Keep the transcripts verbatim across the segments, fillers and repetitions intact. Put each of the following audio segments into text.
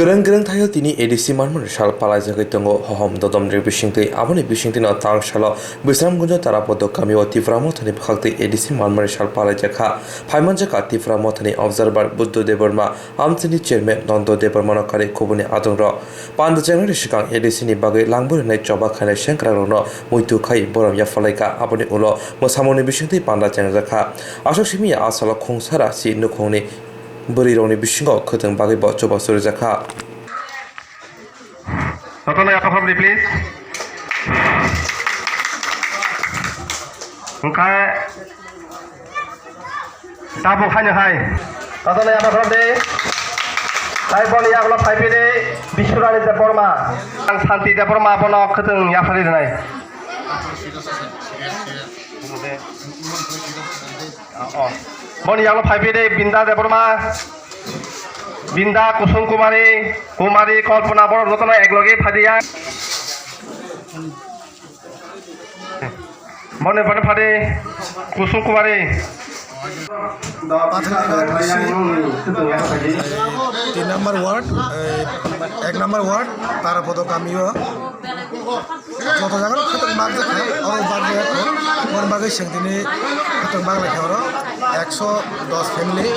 Kwrwng kwrwng thaio tini A D C manmani sal palaijagwi tongo hohom dodomni bisingtwi. Aboni bisingtwino tangsalo Bisramganjo Tarapodo kamio Tipra Mothani bwkhaktwi A D C manmani sal palaijakha. Phaimanjakha Tipra Mothani Observer Buddho Debbarma, amchaini Chairman Nondo Debbarmano karwi kubuni adongrok. Panda chengnani swkang A D C ni bagwi langbo rwnai choba khainai sengkrakrokno muitu khai borom yaphalaikha. Aboni ulo mwsamungni bisingtwi panda chengjakha. Aswk simi a salo khungsara si nukhungni bwrwirokni bisingo khwtwng bagwi bo chubachu rwjakha. Jotono yaphar di, please. Hwnkhe tabuk haino hai. Jotono yaphar di. Tai boni yagulo phaiphidi Biswrani Debbarma. Ang Santi Debbarma bono khwtwng yaphari rwnai. Oh. Boni yagulo phaiphidi Binda Debbarma, Binda Kusum Kumari, Kumari Kalpana, borok jotono eklogi phaidiya. Boni, boni phadi Kusum Kumari. Pathanagar Nisi, tin number ward, eh, ek number ward, Tarapodo kamio. Joto jaga no khwtwng bak jakha, oro bak jakha, boni bagwi chwng tini khwtwng bak laikha oro, ekso dos family.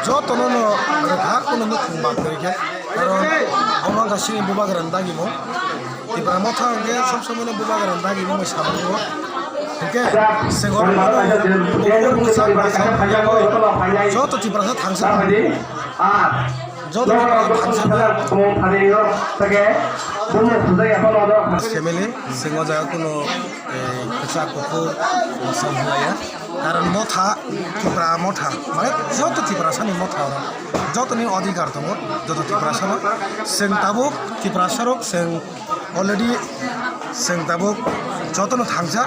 Jotono no rwkha, kuno nukhung bak kwrwi khe. Karon omo wngkha chini bubagra ni dagimung. Tipra Motha hwnkhe sob somoi no bubagra ni dagimung bai samungo. Hwnkhe chwng oro joto Tiprasa thangsa. Joto family, chwng o jaga kuno, eh, kwchak kuphur sam hwnlaiya. Karon Motha, Tipra Motha, mane joto Tiprasani Motha oro. Jotoni adhikar tongo, joto Tiprasano. Chwng tabuk Tiprasarok, chwng already chwng tabuk jotono thangsa.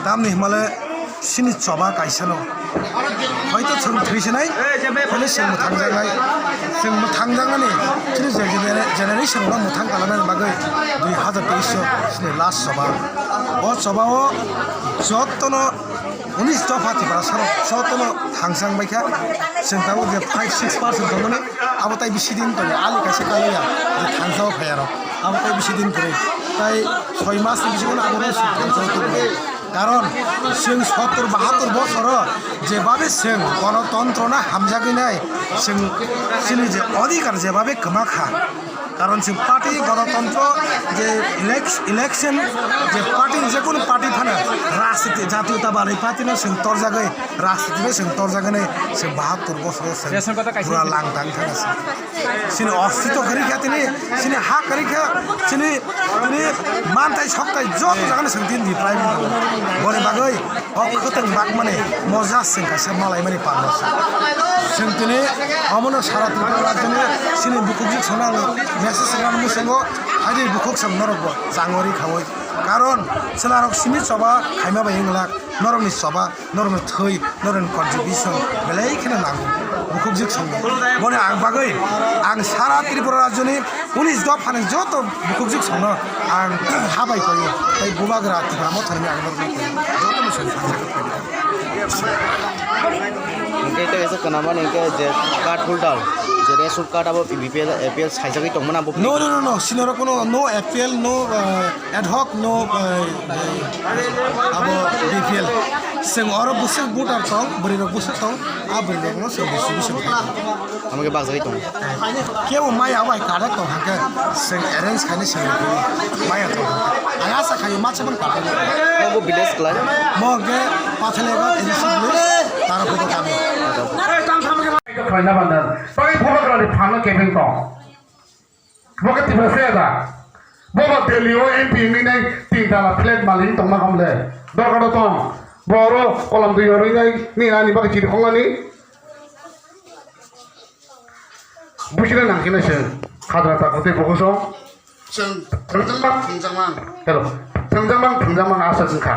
Tamni hwnmale chini choba kaisano. Hoito chwng thwisinai, hwnwi chwng mwthangjaknai. Chwng mwthangjaknani chini je-, genera-, generation no mwthang kalanani bagwi dui hazar teis o chini last choba. O choba o jotono unis dopha Tiprasarok jotono thangsa wngbaikha. Chwng tabuk je five six percent tongmani, abo tai bisi din tongo, ali kaisa kaliya je thangsao phaiyarok, abo tai bisi din kwrwi. Tai soi mas ni bisingo abo no thangsa tongmani. Karon chwng sottor bahattor bosoro jebabe chwng gonotontro no hamjagwi nai, chwng chini je adhikar jebabe kwma kha. Karon chwng party gonotontro je elec-, election je party, je kono party phano rajniti jatiyotabalwi party no chwng torjagwi, rajniti no chwng torjagwi nai chwng bahattor bosoro chwng pura langtang thangna chini ostitw kwrwi kha tini, chini ha kwrwi kha, chini, tini mantai soktai joto jagano chwng tini deprive wngkha. Boni bagwi o khwtwng bakmani moja chwng kaisa malaimani panda se. Chwng tini omono sara Tripura rajyoni chini bukhukjwk songno ang message rwna muchungo, haini bukhuk chwng norokbo changori khaui. Karon chwlarok simi choba khaima bai wng glak, norokni choba, norokni thwi, norokni contribution belai kheno nango. Bukhukjwk songno. Boni ang bagwi ang sara Tripura rajyoni unis dophani joto bukhukjwk songno ang habai koi. Tai bubagra Tipra Mothani ang norokno koi. Jotono song Hingke ito kaisa kwnamani hingke je card holder, je ration card abo B P L, A P L saijagwi tongmani abo. No, no, no, no. Sinoro kono no A P L, no, eh, ad hoc, no, eh, abo B P L. Chwng oro bwswk voter tong, bwrwi rok bwswk tong, a bwrwi rokno chwng distribution khlai. Amo khe bakjagwi tongo. Kebo maya bai card tong hake, chwng arrange khainai chwng rwgwi maya tong hake. Ang asa khaio ma chwng card. Mo bo village klai. Mo hwnkhe Pathaliagar A D C village, Tarapodo kami. Khlaina bandar. Bai phobagrani phanno kebeng tong. Bo khe Tiprasa ya da? Bo ba Delhi o M P wngwi nai tin tala flat malik tongma hamle. Dorkar tong. Bo oro kolam twi yorwi nai ni ani bagwi chiri khongnani. Buchina nangkhe nai se khajna ta kote bokosong. Chwng thwngjak mang thwngjak mang. Hello. Thwngjak mang thwngjak mang asa chwngkha.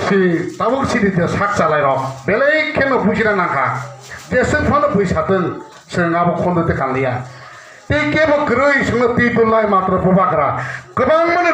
Si tabuk sini je sak chalai rok belai kheno buchina nangkha. Jeswk phano bui satwng chwng abo khondo te kanliya. Tei kebo kwrwi chwngno twi tulnai matro bubagra. Kwbangmani